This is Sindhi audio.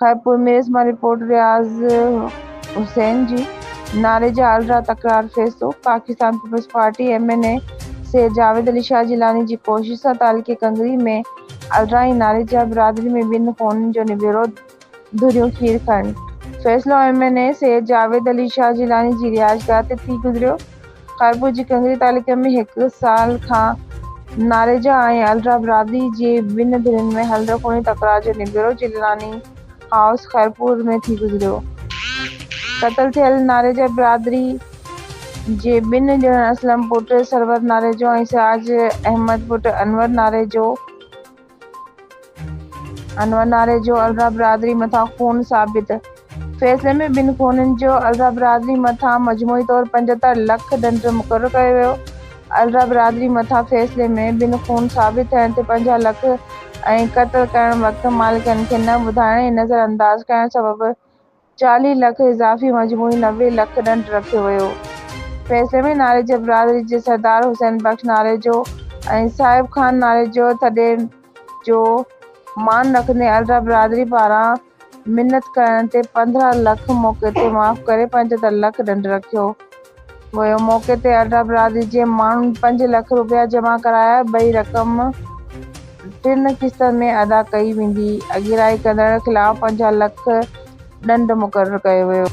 خيرپور ميرس مان رپورٽ رياض حسين جي ناريجا الرا تڪرار فيصلو، Pakistan Peoples Party M N A Syed Javed Ali Shah Jilani جي ڪوشش سان تعلقي ڪنگري ۾ الرا ۽ ناريجا برادري ۾ ٻن خونن جو نبيرو ڌريون کير کنڊ فيصلو M N A Syed Javed Ali Shah Jilani جي رهائشگاهه تي ٿي گذريو. خيرپور جي ڪنگري تعلقي ۾ هڪ سال کان ناريجا ۽ الرا برادري جي ٻن ڌرين ۾ هلندڙ خوني تڪرار جو نبيرو جيلاني هائوس خيرپور ۾ ٿي گذريو. قتل ٿيل ناريجا برادري جي ٻن ڄڻن اسلم پٽ سرور ناريجو ۽ سراج احمد پٽ انور ناريجو انور ناريجو الرا برادري مٿان خون ثابت، فيصلي ۾ ٻن خونين جو الرا برادري مٿان مجموعي طور 75 لک ڏنڊ مقرر ڪيو ويو. الرا برادري مٿان فيصلي ۾ ٻن خون ثابت ٿيڻ تي 50 لک ۽ قتل ڪرڻ وقت مالڪن کي نه ٻڌائڻ ۽ نظرانداز ڪرڻ سبب 40 لک اضافي مجموعي 90 لک ڏنڊ رکيو ويو. فيصلي ۾ ناريجه برادري جي سردار حسين بخش ناريجو ۽ صاحب خان ناريجو ٿڏي جو مان رکندي الرا برادري پاران منت ڪرڻ تي 15 لک موقعي تي معاف ڪري 75 لک ڏنڊ رکيو ويو. موقعي تي الرا برادري جي ماڻهن پنج لک روپيا جمع ڪرايا، ٻئي رقم ٽن قسطن ۾ ادا ڪئي ويندي، اڳرائي ڪندڙ خلاف 50 لک ڏنڊ مقرر ڪيو ويو.